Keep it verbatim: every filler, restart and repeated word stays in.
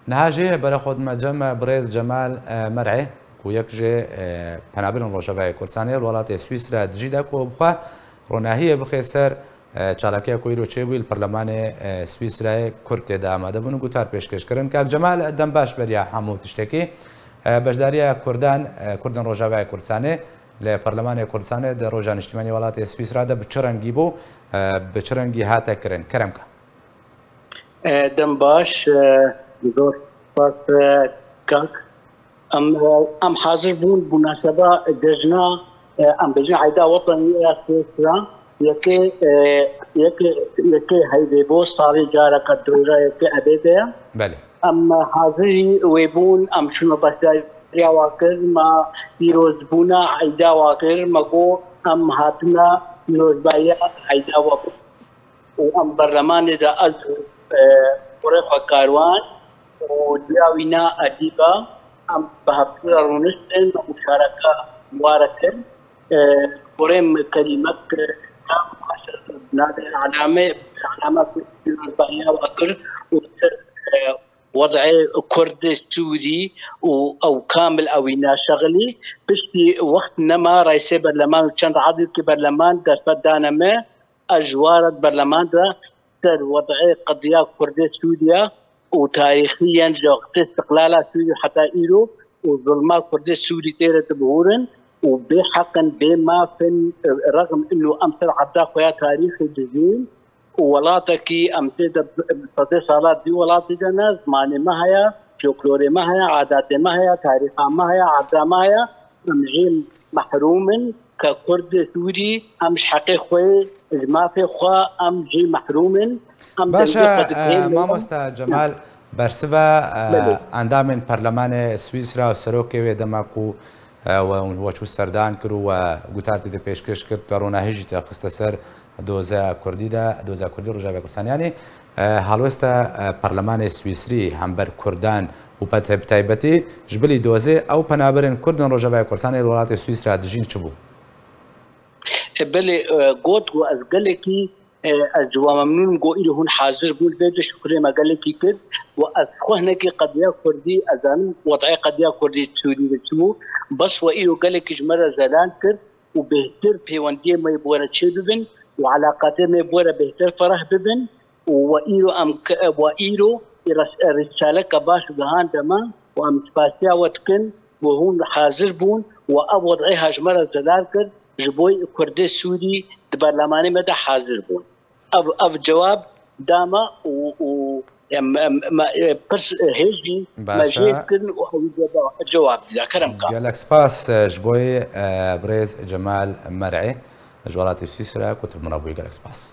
Niha jî bere xwe dime cem birêz Cemal, e, Mer'ê, ku yek ji, e, penaberên Rojavayê Kurdistanê li welatê Swîsra dijî de ku bixwe ronahiyê bixê ser, e, çalakiya ku îro çêbûyî li Perlemanê, e, Swîsrayê Kurd tê de amade bûn û gutar pêşkêş kirin. Kak Cemal, dem baş beriya hemû tiştekî. E, beşdariya Kurdan, e, Kurdên Rojavayê Kurdistanê li Perlemanê Kurdistanê di Roja Niştimanî welatê Swîsra de bi çi rengî bû, e, bi çi rengî hate kirin? Kerem ke. E, dem baş, e, zor spas, e, kak. Em, e, em hazir bûn, bi munaseba cejna, e, em bêjin Eyda Wetanî ya Swîsra, yekê, e, yekê, yekê heyvê bo salê careke di roja yekê ebê de ye. Belê. Em hazirî wê bûn, em çûne beşdariya wa kir, me pîrozbûna Eyda wa kir, me got em hatine pîrozbahiya Eyda we bûn. Û em berlemanê de ez, e, kurê xwe Karwan û diya wî na Edîba, em bi hevdû re rûniştin û şareke ware kir. E, kurê min kelîmek, e, navê elame, elame pîrozbahiya wa kir û, e, wed'ê Kurd Sûrî û ew kamil ewî naşexilî. Piştî wext nema reîsê berleman û çend edîkî berleman derfet dane me, ez ji wa re di berleman de ser wed'ê qediya Kurdê Sûriye û tarîxî yên ji wextê îstiqlala Sûrî heta îro û zulma Kurdê Sûrî tê re dibihûrin û bê heq in, bê maf in, rexm ino em ser erda xwe ya tarîxî dijîn û welatekî em tê de bi sedê sala di welatê de ne, zimanê me heye, folklorê me heye, adatê me heye, tarîxa me heye, erda me heye, em jî mehrûm in ke Kurdê Sûrî em ji heqê xwe, ji mafê xwe em jî mehrûm in. Em Baş e, dengê xwe dikêm e, mamosta Cemal, bersiva, e, Belê. endamên Perlemanê Swîsra û serokê wê dema ku, e, we, we çû serdan kir û we gutar tê de pêşkêş kir, we ronahî jî te xiste ser doza Kurdî de, doza Kurdî Rojavayê Kurdistanê. Yanî, e, halwesta, e, Perlemanê Swîsrî hember Kurdan û pete-, bi taybetî ji bilî dozê ew penaberên Kurdên Rojavayê Kurdistanê li welatê Swîsra dijîn çi bû? E, belê, e, got û ez gelekî, e, ez ji wan memnûn im, got îro hûn hazir bûn, vê de şukrê me gelekî kir û ez xwe hinekî qediya Kurdî, ez zanim wed'ê qediya Kurdî Sûrî de çi bû, bes we îro gelekî ji me re zelal kir û bêhtir pêwendiyê me yê bi we re çê bibin û elaqatê me yê bi we re bêhtir fereh bibin û we îro em ke-, we îro rîs-, rîsaleke baş gihande me û em spasiya we dikin ku hûn hazir bûn û ev wed'ê ha ji me re zelal kir, ji bo Kurdê Sûrî di berlemanê me de hazir bûn. Ev, ev cewab da me û, û em, em, me, e, pirs, e, hêj jî me Baş e. jêr kirin û ew cewab, cewab dida. Kerem ka. Gelek spas, e, ji bo yê, e, birêz Cemal Mer'ê ji welatê Swîsra ku tu bi min re bûyî, gelek spas.